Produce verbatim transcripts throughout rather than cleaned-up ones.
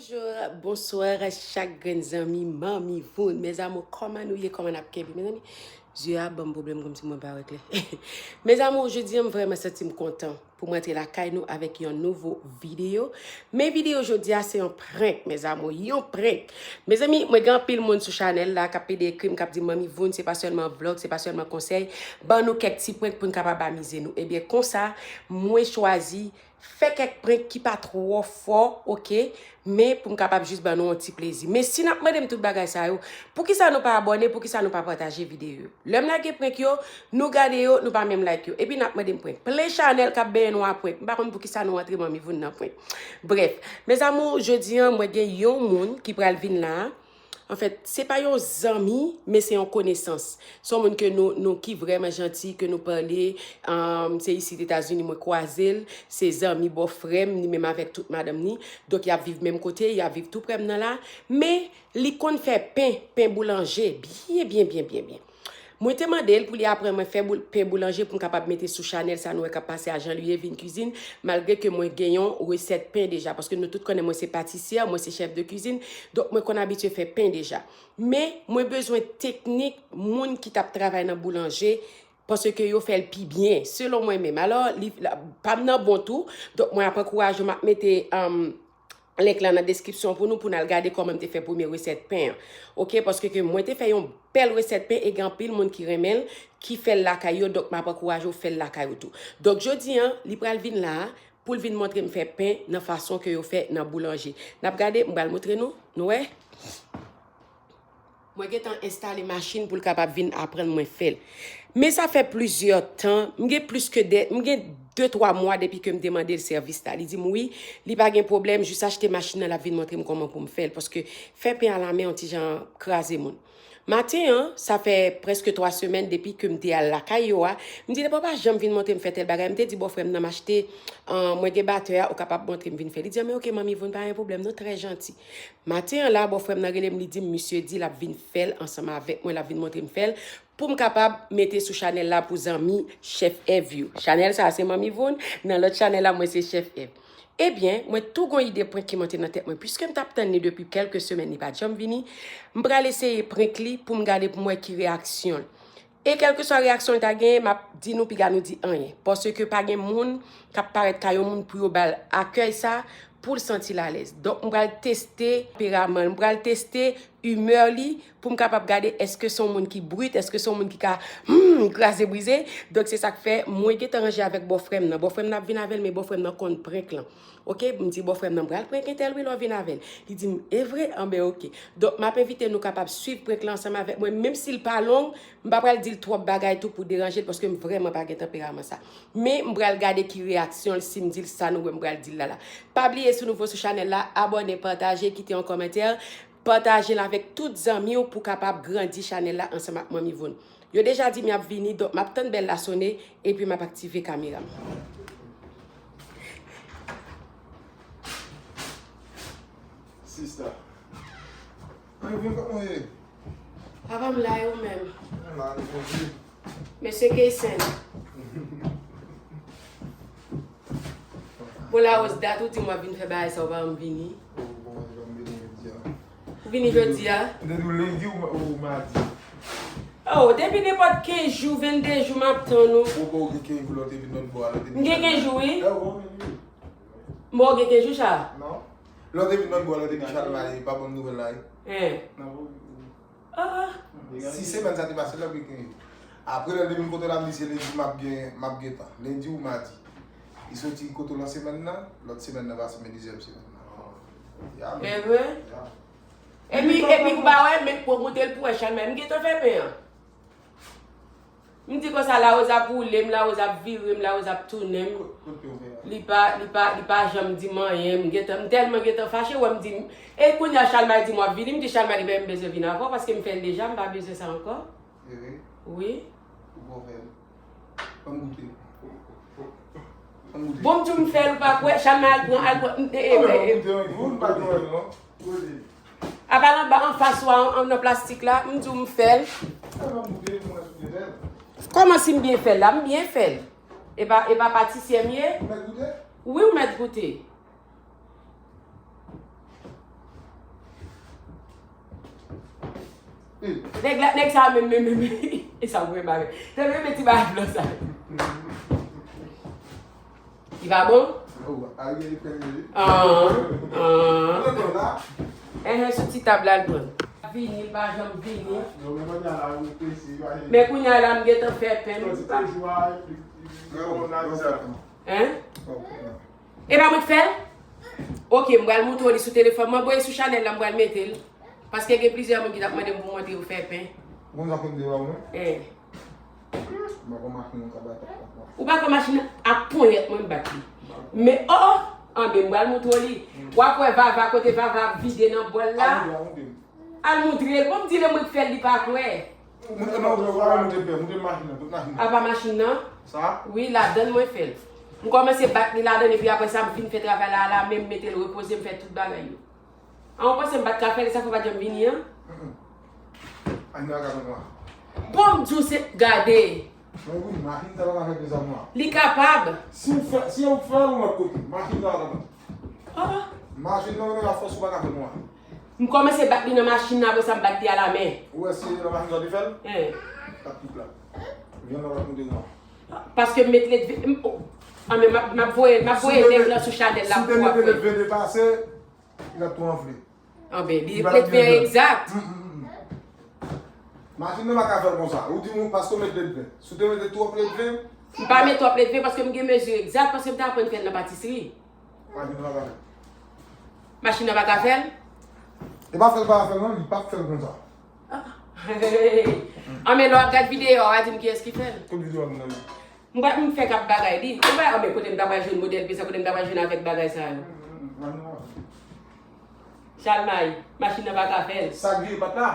Bonjou, bonswa chak grenn zanmi Manmi Voun. Mes amours, kòman nou ye? Kòman n ap kenbe? Mezanmi, zye a ban m pwoblèm kòmsi mwen pa wè klè. Mes amours, jodi a m vrèman santi m kontan pou m rantre lakay nou avèk yon nouvo videyo. Men videyo jodi a se yon prank, mes amours, yon prank. Mezanmi, mwen gen anpil moun sou chanèl la k ap pede ekri m, k ap di m, Manmi Voun, se pa sèlman vlòg, se pa sèlman konsèy, ban nou kèk ti prank pou n kapab amize nou. Ebyen, konsa, mwen chwazi fè kèk prank ki pa twò fò, oke, men pou m kapab jis ban nou yon ti plezi. Men si n ap mande m tout bagay sa yo, poukisa nou pa abòne, poukisa nou pa pataje videyo yo? Lè m lage prank yo, nou gade yo, nou pa menm like yo. Epi n ap mande m prank. Plen chanèl k ap benyen nou a prank. M pa konn poukisa nou antre Manmi Voun nan prank. Brèf, mes amours, jodi a, mwen gen yon moun ki pral vin la. Anfèt, se pa yon zanmi, men se yon konesans. Se yon moun ke nou, nou ki vrèman janti, ke nou pale. Ahn, se isit Etazini mwen kwaze l. Se zanmi bòfrè m, li menm avèk tout madanm ni. Donk, y ap viv menm kote, y ap viv tou prè m nan la. Men, li konn fè pen, pen boulanje, byen, byen, byen, byen, byen. Mwen te mande l pou li aprann mwen fè boul-, pen boulanje pou m kapab mete sou chanèl sa nou wè k ap pase a Jean Louis Evin Cuisine, malgre ke mwen gen yon resèt pen deja, paske nou tout konnen mwen se patisyè, mwen se chèf de kwizin, donk mwen konn abitye fè pen deja. Men, mwen bezwen teknik moun ki t ap travay nan boulanje, paske yo fè l pi byen, selon mwen menm. Alò, li, la, pa m nan bon tou, donk mwen ap ankouraje w, m ap mete, um, link la nan deskripsyon pou nou, pou n al gade kòman m te fè premye resèt pen an. Oke, paske ke mwen te fè yon bèl resèt pen e gen anpil moun ki renmen l, ki fè l lakay yo, donk m ap ankouraje w fè l lakay ou tou. Donk, jodi a, li pral vin la a, pou l vin montre m fè pen nan fason ke yo fè nan boulanje. N ap gade, m pral montre nou, nou wè. Mwen gentan enstale machin pou l kapab vin aprann mwen fè l. Men sa fè plizyè tan, m gen plis ke de, m gen de, twa mwa depi ke m te mande l sèvis la. Li di m wi, li pa gen pwoblèm, jis achte machin nan, l ap vin montre m kòman pou m fè l. Paske fè pen alamen yon ti jan kraze moun. Maten an, sa fè prèske twa semèn depi ke m te al lakay yo a, m di, "Papa janm vin montre m fè tèl bagay." M te di bòfrè m nan m achte, an, mwen gen batè a, ou kapab montre m vin fè. Li di, "Anben oke, Manmi Voun, pa gen pwoblèm, non, trè janti." Maten an la, bòfrè m nan rele m, li di m, misye di l ap vin fè l ansanm avèk mwen, l ap vin montre m fè l, pou m kapab mete sou chanèl la pou zanmi Chèf Èv yo. Chanèl sa a se Manmi Voun, nan lòt chanèl la, mwen se Chèf Èv. Ebyen, mwen tou gon ide prank ki monte nan tèt mwen. Piske m t ap tann li depi kèlke semèn, li pa t janm vini, m pral eseye prank li pou m gade pou m wè ki reyaksyon l. E kèlkeswa reyaksyon l ta genyen, m ap di nou piga nou di anyen. Paske pa gen moun k ap parèt kay yon moun pou yo ba l akèy sa, pou l santi l alèz. Donk, m pral teste tanperaman l, m pral teste imè li, pou m kapab gade èske se yon moun ki brit, èske se yon moun ki ka, hmm, kraze brize. Donk, se sa k fè mwen gentan ranje avèk bòfrè m nan. Bòfrè m nan ap vin avè l, men bòfrè m nan konn prank lan. Oke, m di bòfrè m nan, "M pral prank entèl wi, lè w vin avè l." Li di m, "E vre?" Anben, oke. Donk, m ap envite nou kapab swiv prank lan ansanm avèk mwen, menm si l pa long, m pa pral di l twòp bagay tou pou deranje l, paske m vrèman pa gen tanperaman sa. Men, m pral gade ki reyaksyon l si m di l sa nou wè m pral di l la la. Pa bliye, si w nouvo sou chanèl la, abòne, pataje, kite yon kòmantè, pataje l avèk tout zanmi w pou kapab grandi chanèl la ansanm ak Manmi Voun. Yo deja di m y ap vini, donk m ap tann bèl la sone, epi m ap aktive kamera m. Sista. Mwen vin kot mwen ye. Papa m la e ou menm? Mwen la, mwen vin. Mesye Keysen. Bon, Larose, dat ou di m w ap vin fè bagay sa, ou pa janm vini. Ou bon, jan m vini jodi a. Ou vini jodi a? M te di w lendi ou, ou madi. Oh, depi nenpòt kenz jou, vennde jou m ap tann ou. Ou bon, ou gen kenz jou lè w te vin lòt bò a, lè w te vin. M gen kenz jou, wi. Bon, ou gen kenz jou, sa? Non. Lè w te vin lòt bò a, lè w te vin Chalmay, pa ban m nouvèl la, wi. Hein. Non, bon. Ah. Si semèn sa te pase, lè w gen kenz jou. Apre, lè l te vin kote w la, m di se lendi m ap gen, m ap gen tan. Lendi ou madi. Li soti kote w nan semèn nan, lòt semèn nan pase, men dezyèm semèn nan. Ya, men. E vre? Ya. Epi, epi, ou pa wè, men pran kote l pou wè Chalmay. M gentan fè pen an. M di konsa, Larose ap woule m, Larose ap vire m, Larose ap tounen m. Li pa, li pa, li pa janm di m anyen. M gentan, m tèlman gentan fache, wè m di, e kounye a Chalmay di m w ap vini, m di Chalmay li pa menm bezwen vin avè w, paske m fè l deja, m pa bezwen sa ankò. E vre? Wi. Ou bon fè l. Ban m goute. Ban m goute. Bon, m di w m fè l, ou pa kwè, Chalmay al pran, al pran, e, e, e, e. Ban m goute, wi. Ou pa kwè, non. Kote? Apa l anba anfas ou a, an, nan plastik la, m di w m fè l. Kòman si m byen fè l la? M byen fè l. E pa, e pa patisyè m ye? Ou mèt goute? Wi, ou mèt goute. Nèg la, nèg sa menm, menm, menm. E sa mwen ba. Tande men ti bagay blan sa. Li pa bon? Ah, ah. Enhen, sou ti tab la l pran. Vini, l pa janm vini. Men kounye a la, m gentan fè pen. Hein? E pa mwen k fè l? Ok, m pral montre w li sou telefòn mwen. Voye sou chanèl la, m pral mete l. Paske gen plizyè moun ki t ap mande m pou montre yo fè pen. Ou konn sa ke m te ba ou, non? Eh. M pa konn machin nan ka bat ak papa. Ou pa konn machin nan? Ak ponyèt mwen m bat li. Men, oh, oh! Anben, m pral montre w li. W ap wè Vava, kote Vava ap vide nan bòl la. Al montre l. Bon, m di l e mwen k fè l, li pa kwè. Montre m, montre m, montre m machin nan, tout machin nan. Apa machin nan? Sa? Wi, ladann mwen fè l. M kòmanse bat li ladann, epi apre sa, m fin fè travay la, la men m mete l repoze, m fè tout bagay yo. An, ou panse m pa t ka fè l, e sa fè w pa t janm vini an? Ann nan ka fè mwa. Bon, m di w se, gade. Mwen wi, machin sa pa ka fè de sa mwa. Li kapab. Si w fè, si w fè l yon lòt kote, machin sa pa ka fè. Ah. Machin nan, men la fòs ou pa ka fè mwa. M kòmanse bat li nan machin nan, apre sa m bat li a la men. Ou wè si nan machin sa w te fè l? Hein. Tap tout la. Vyann nan pa t moute mwa. Paske m met ledve, m, oh. Ah, men m ap, m ap voye, m ap voye nèg lan sou chanèl la pou w ap wè. Si w te mete ledve depase, li t ap tou anfle. Anben, li met ledve an egzak. Machin nan pa ka fè l konsa. Ou di mwen paske w met ledve. Si w te mete twòp ledve. M pa met twòp ledve paske m gen mezi egzak, paske m te aprann fè l nan patisri. Machin nan pa ka fè l. Machin nan pa ka fè l? E pa fè l pa fè l non, li p ap fè l konsa. Ah. Anben, lè w ap gad videyo a, w a di m kiyès ki fè l. Kot videyo a m nan li? M pa, m fè k ap bagay li. Ou pa, anben, kote m ta pral jwenn modèl pen sa, kote m ta pral jwenn avèk bagay sa yo? Chalmay, machin nan pa ka fè l. Sa k vire pat la?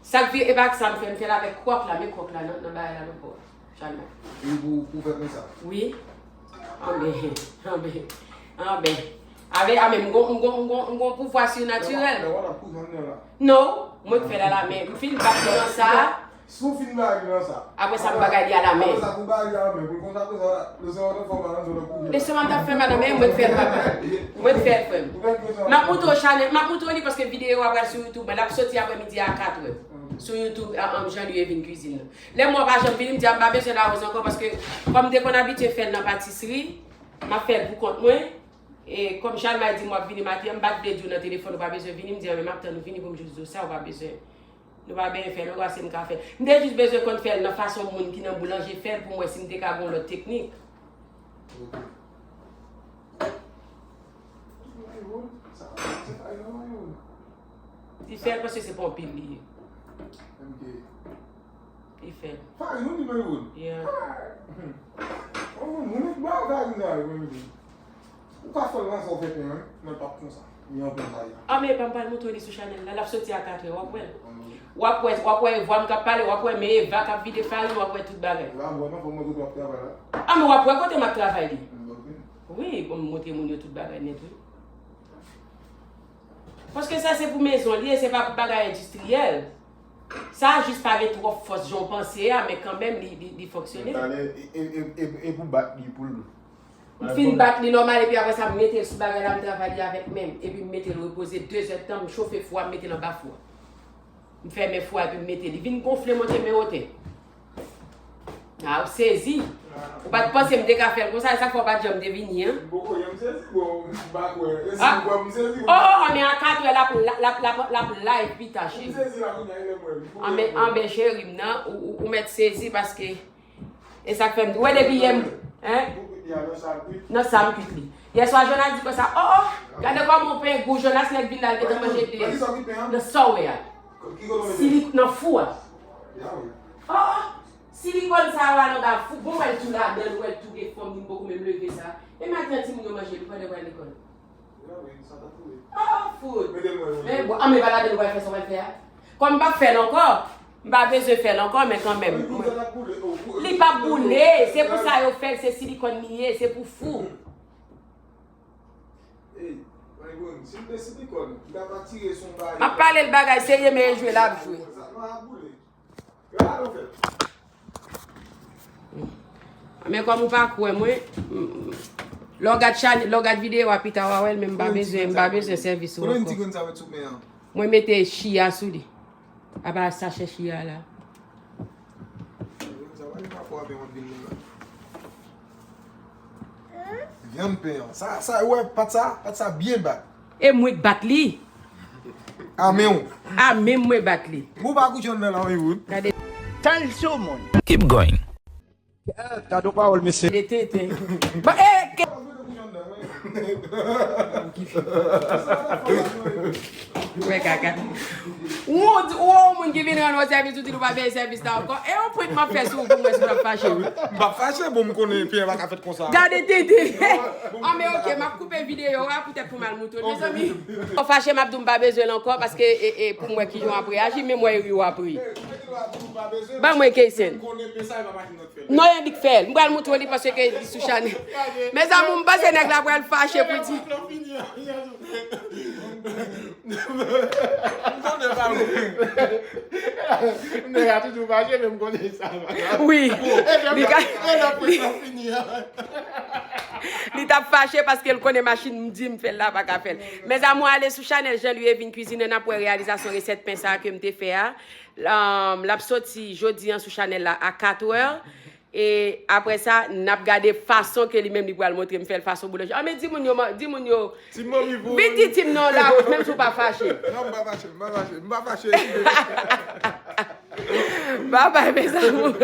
Sa k vire, e pa sa m fè, m fè l avèk kwòk la, men kwòk la nan, nan bagay la nan kò. Chalmay. Wi, pou, pou fè konsa. Wi. Anben, anben, anben. Avè, anben, m gon, m gon, m gon, m gon pouvwa sinatirèl. Non, mwen k fè l a la men. M fin bat li nan sa. Si w fin bagay li nan sa. Apre sa, m bagay li a la men. Apre sa, pou bagay li a la men, pou l konsa, apre sa, leson an fè w mal nan zòn kouri. Leson an t ap fè mal nan men, mwen k fè l papa. Mwen k fè l frè m. M ap montre w chanèl, m ap montre w li paske videyo a pral sou YouTube mwen. L ap soti aprèmidi a kat è. Sou YouTube, a, a, Jean Louis Evin Cuisine nan. Lè m wè w pa janm vini, m di a m pa bezwen lawòz ankò paske kòm m te konn abitye fè l nan patisri, m ap fè l pou kont mwen. E kòm Chalmay di m w ap vini maten an, m pa t vle di w nan telefòn ou pa bezwen vini, m di a men m ap tann ou vini pou m jis di w sa, ou pa bezwen. Nou pa benyen fè l ankò, se m ka fè. M te jis bezwen konn fè l nan fason moun ki nan boulanje fè l pou m wè si m te ka gen yon lòt teknik. Li fè l paske se pa yon pil li ye. Li fè l. Farin wi li, men wi. Yeah. Ou ka fè l nan sa w fè pen an, men l p ap konsa. Li anpil bagay. Ah, men epa m pral montre w li sou chanèl la. L ap soti a kat è, w ap wè l. W ap wè, w ap wè e vwa m k ap pale, w ap wè men Eva k ap vide farin, w ap wè tout bagay. La, bon, non, fò m montre w ap travay la. Ah, men w ap wè kote m ap travay li. Wi, bon, m montre moun yo tout bagay nèt, wi. Paske sa se pou mezon li ye, se pa pou bagay endistriyèl. Sa jis pa gen twòp fòs jan w panse a, men kanmenm li, li, li fonksyone. Talè, e, e, e, e, e pou bat li pou l. M fin bat li nòmal, epi apre sa, m mete l sou bagay la, m travay li avèk men m. Epi m mete l repoze de zè tan, m chofe fou a, m mete l anba fou a. M fèmen fou a, epi m mete l. Li vin gonfle, monte, men wotè. Ah, ou sezi. Ou pa t panse m te ka fè l konsa, e sa k fè w pa t janm te vini an. M poko janm sezi, bon, m pa kwè. E si m kwè m sezi. Oh, oh, oh, men a kat è l ap, l ap, l ap, l ap, l ap live pita, cheri. M sezi la kounye a, e lè m wè l. Anben, anben, cheri m nan, ou, ou, ou mèt sezi paske e sa k fè m di, ou wè depi yè m, hein? Nan sa m kwit li. Yèswa, Jonas di konsa, oh, oh, gade kòman yon pen gou, Jonas nèk vin la, l gentan manje de. Nan sa w wè a. Silik nan fou a. Oh, oh. Silikòn sa yo al anba fou, bon, wè l tou ladan l, wè l tou gen fòm, li poko menm leve sa. E maten an timoun yo manje li pandan yo pral lekòl. Ah, fout. Men bon, ah, men pa ladan l pral fè sa w pral fè a. Kòm m p ap fè l ankò, m pa bezwen fè l ankò, men kanmenm. Li p ap boule, se pou sa yo fè l, se silikòn li ye, se pou fou. M ap pale l bagay serye, men e jwe l ap jwe. Men kòm ou pa kwè mwen, lè w gad chanèl, lè w gad videyo a pita w a wè l, men m pa bezwen, m pa bezwen sèvis ou ankò. Mwen mete chi a sou li. Apa sa chèchi a la. Vyann pen an. Sa, sa, ou wè, pat sa, pat sa byen bat. E mwen k bat li. A men w. A men mwen bat li. Ou pa koute yon men la, wi, wi. Gade. Tell someone. Keep going. Gad yon pawòl, mesye. Gade tenten. Ba, e, ke- Wè kaka. Ou, ou, ou moun ki vin rann ou sèvis, ou di nou pa peye sèvis la ankò. E yon prank m ap fè sou ou pou m wè si w ap fache, wi. M p ap fache, bon, m konnen Pierre pa ka fèt konsa. Gade tenten. An, men oke, m ap koupe videyo a poutèt pou m al moutre l. Mezanmi, ou fache, m ap di w m pa bezwen l ankò, paske, e, e, pou m wè kijan w ap reyaji, men m wè ri w ap ri. Ban mwen Keysen. Non, e li k fè l. M pral moutre w li paske li sou chanèl. Mezanmi, m panse nèg la pral fache pou di. Nèg la toujou fache, men m konnen sa. Wi. Li ka, li, li t ap fache paske l konnen machin m di m fè l la pa ka fè l. Mezanmi, ale sou chanèl Jean Louis Evin Cuisine, n ap wè reyalizasyon resèt pen sa a ke m te fè a. L, um, l ap soti jodi an sou chanèl la a katrè. E apre sa, n ap gade fason ke li menm li pral montre m fè l fason boulanje. An, men di moun yo, di moun yo. Ti manmi pou vin di ti m non la, menm si w pa fache. Non, m pa fache, m pa fache, m pa fache. Babay, mes amours.